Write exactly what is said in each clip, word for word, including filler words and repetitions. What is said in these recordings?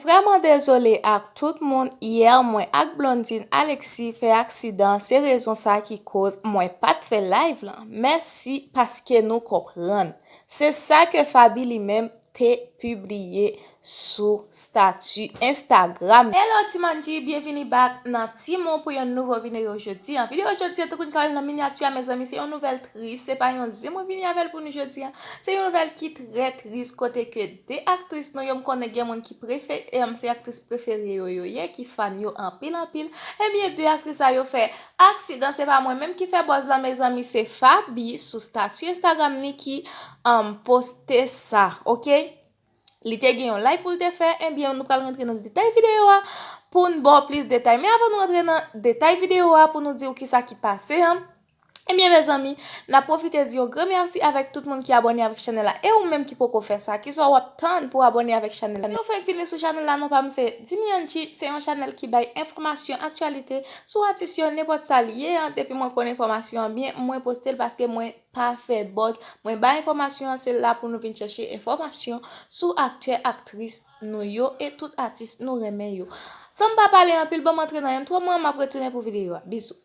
Vrèman dezole ak tout moun, yè mwen ak Blondine Alexis fè aksidan, se rezon sa ki koz mwen pa t fè live lan. Mèsi paske nou konprann. Se sa ke Faby li menm te pibliye sou stati Instagram. Hello Ti Manji, byenvini back nan Ti Mon pou yon nouvo videyo jodi an. Videyo jodi an, tankou n ka wè l nan minyati a, mezanmi, se yon nouvèl tris, se pa yon zen mwen vini avè l pou nou jodi an. Se yon nouvèl ki trè tris, kote ke de aktris nou yo, m konnen gen moun ki prefere, em, se aktris prefere yo yo ye, ki fan yo anpil anpil. Ebyen, de aktris sa yo fè aksidan, se pa mwen menm ki fè buzz lan, mezanmi, se Faby sou stati Instagram ni ki, em, poste sa, oke? Li te gen yon live pou l te fè, ebyen, nou pral rantre nan detay videyo a pou n ba w plis detay. Men avan nou rantre nan detay videyo a pou nou di w kisa ki pase an, ebyen, mezanmi, n ap pwofite di yon gran mèsi avèk tout moun ki abòne avèk chanèl la. E ou menm ki poko fè sa, kisa w ap tann pou abòne avèk chanèl la? Si w fèk vini sou chanèl la, non pa m se Dimi Angie, se yon chanèl ki bay enfòmasyon, aktyalite sou atis yo, nenpòt sa l ye an. Depi mwen konn enfòmasyon an byen, mwen poste l paske mwen pa fè buzz. Mwen bay enfòmasyon an, se la pou nou vin chèche enfòmasyon sou aktè, aktris nou yo e tout atis nou renmen yo. San m pa pale anpil, ban m antre nan entwo mwen, m ap retounen pou videyo a. Bizou.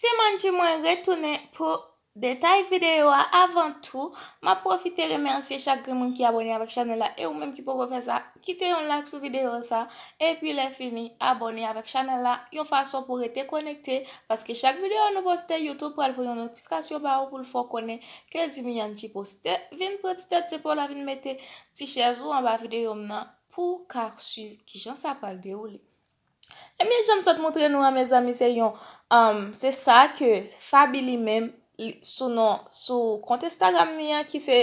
Ti Manji, mwen retounen pou detay videyo a. Avan tou, m ap pwofite remèsye chak grenn moun ki abòne avèk chanèl la. E ou menm ki poko fè sa, kite yon like sou videyo sa. Epi lè fini, abòne avèk chanèl la. Yon fason pou rete konekte. Paske chak videyo nou poste, YouTube pral voye yon notifikasyon ba ou pou l fè w konnen ke Dimi Angie poste. Vin pran ti tèt se pou w la vin mete ti chèz ou anba videyo m nan pou w ka swiv kijan sa pral dewoule. Ebyen, jan m sot montre nou an, mezanmi, se yon, um, se sa ke Faby li menm, li, sou non, sou kont Instagram ni an, ki se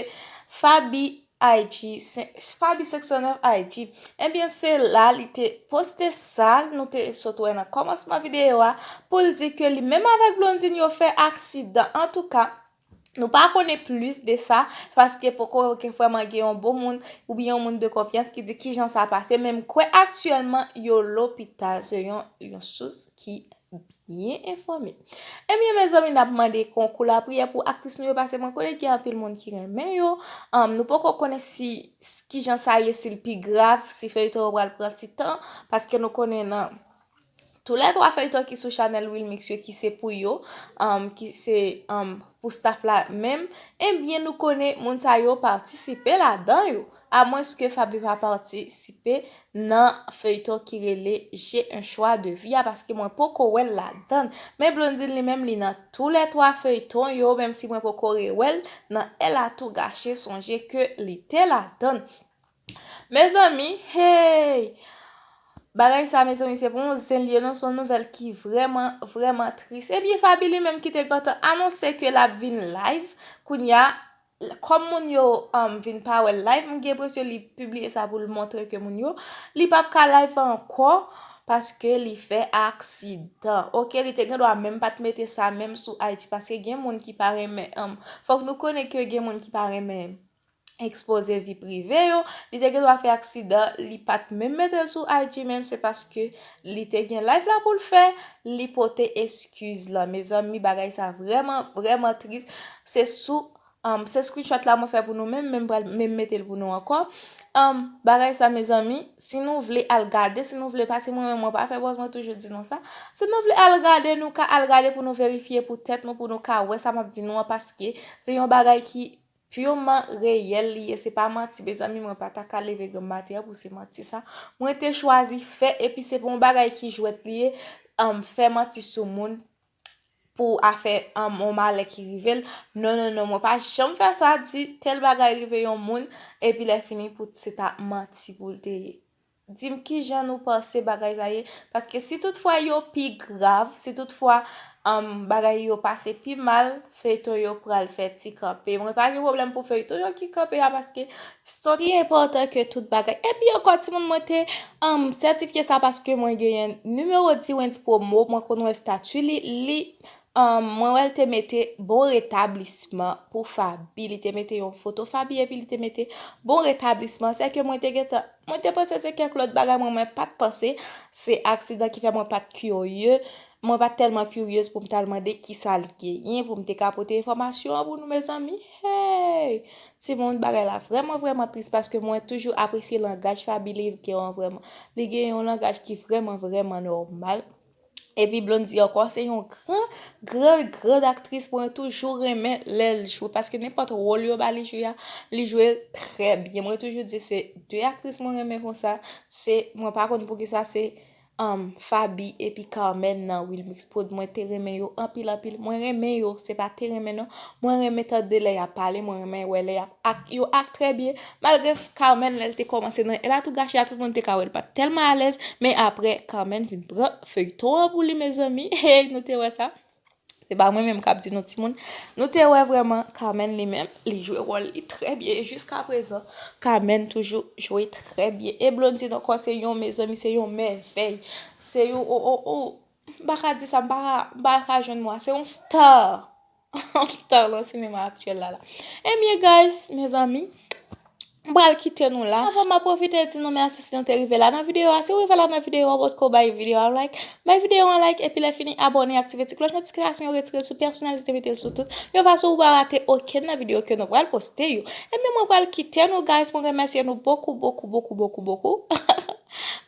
Faby I G, se, Faby senk san nèf I G. Ebyen, se la li te poste sa, nou te sot wè nan kòmansman videyo a, pou l di ke li menm avèk Blondine yo fè aksidan. Antouka, nou pa konnen plis de sa, paske poko gen, vrèman gen yon bon moun oubyen yon moun de konfyans ki di kijan sa pase, men m kwè aktyèlman yo lopital, se yon, yon sous ki byen enfòme. Ebyen, mezanmi, n ap mande konkou lapriyè pou aktris nou yo, paske mwen konnen gen anpil moun ki renmen yo. Ann, nou poko konnen si, s-, kijan sa ye, si l pi grav, si feyton yo pral pran ti tan, paske nou konnen nan toulètwa feyton ki sou chanèl Wilmix yo, ki se pou yo, ann, ki se, ann, pou staff la menm, ebyen, nou konnen moun sa yo patisipe ladan yo. Amwenske Faby pa patisipe nan feyton ki rele J'ai un choix de vie a, paske mwen poko wè l ladan. Men Blondine li menm, li nan toulètwa feyton yo, menm si mwen poko rewè l nan Elle a tout gâché, sonje ke li te ladan. Mezanmi, hey! Bagay sa, mezanmi, se pa yon zen l ye non, se yon nouvèl ki vrèman, vrèman tris. Ebyen, Faby li menm ki te gentan anonse ke l ap vin live, kounye a, kòm moun yo, um, vin pa wè l live, m gen enpresyon li pibliye sa pou l montre ke moun yo, li p ap ka live ankò, paske li fè aksidan. Oke, li te gen dwa menm pa t mete sa menm sou I G, paske gen moun ki pa renmen, um, fòk nou konnen ke gen moun ki pa renmen ekspoze vi prive yo. Li te gen dwa fè aksidan, li pa t menm mete l sou I G menm, se paske li te gen live la pou l fè, li pote eskiz lan. Mezanmi, bagay sa vrèman, vrèman tris. Se sou, um, se screenshot la mwen fè pou nou menm, menm pral, menm mete l pou nou ankò. Um, bagay sa, mezanmi, si nou vle al gade, si nou vle pase, mwen menm mwen pa fè buzz, mwen toujou di nou sa. Si nou vle al gade, nou ka al gade pou nou verifye pou tèt nou, pou nou ka wè sa m ap di nou an, paske se yon bagay ki purman reyèl li ye, se pa manti, mezanmi, mwen pa ta ka leve granm maten an pou se manti sa. Mwen te chwazi fè, epi se pa yon bagay ki jwèt li ye, um, fè manti sou moun pou afè, um, yon malè ki rive l. Non, non, non, mwen pa janm fè sa, di tèl bagay rive yon moun, epi lè fini pou se ta manti pou l te ye. di m kijan nou panse bagay sa ye. Paske si toutfwa yo pi grav, si toutfwa um, bagay yo pase pi mal, feyton yo pral fè ti kanpe. Mwen pa gen pwoblèm pou feyton yo ki kanpe a, paske se pi enpòtan ke tout bagay. Epi ankò, timoun, mwen te um, sètifye sa paske mwen genyen nimewo Dwens Promo, mwen konn wè estati li, li um, mwen wè l te mete bon retablisman pou Faby. Li te mete yon foto Faby epi li te mete bon retablisman. Se ke mwen te gentan, mwen te panse se kèk lòt bagay, mwen, mwen pa t panse se aksidan ki fè mwen pa t kirye. Mwen pa t tèlman kiryez pou m t al mande kisa l genyen, pou m te ka pote enfòmasyon an pou nou, mezanmi. Hey! Timoun, bagay la vrèman, vrèman tris paske mwen toujou apresye langaj Faby, li gen yon vrèman, li gen yon langaj ki vrèman, vrèman nòmal. Epi Blondy ankò, se yon gran, gran, gran aktris. Mwen toujou renmen lè l jwe, paske nenpòt wòl yo ba li jwe a, li jwe l trè byen. Mwen toujou di se de aktris mwen renmen konsa, se, mwen pa konn poukisa, se um, Faby epi Carmen nan Wilmix Prod. Mwen te renmen yo anpil, anpil. Mwen renmen yo, se pa te renmen non. Mwen renmen tande lè y ap pale, mwen renmen wè lè y ap ak, yo ak trè byen. Malgre Carmen, lè l te kòmanse nan El a tou gache a, tout moun te ka wè l pa t tèlman alèz, men apre, Carmen vin pran feyton an pou li, mezanmi. Hey, nou te wè sa? Se pa mwen menm k ap di nou, timoun. Nou te wè vrèman Carmen li menm, li jwe wòl li trè byen. E jiska prezan, Carmen toujou jwe trè byen. E Blondy ankò, se yon, mezanmi, se yon mèvèy. Se yon, o, o, o, m pa ka di sa, m pa ka, m pa ka jwenn mo a. Se yon star. Star nan sinema aktyèl la, la. Ebyen, guys, mezanmi, m pral kite nou la. Avan m ap pwofite di nou mèsi si nou te rive la nan videyo a. Si w rive la nan videyo a, w potko bay videyo a like, bay videyo a like, epi lè fini, abòne, aktive ti klòch notifikasyon yo, retire l sou pèsonalize, mete l sou tout, yon fason ou pa rate okenn nan videyo ke nou pral poste yo. Ebyen, mwen pral kite nou, guys, mwen remèsye nou bokou, bokou, bokou, bokou, bokou.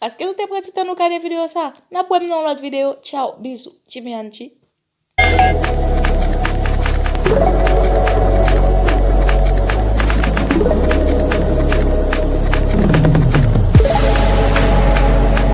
Paske nou te pran ti tan nou gade videyo sa. N ap wè m nan yon lòt videyo. Tchaw, bizou, tchimianchi.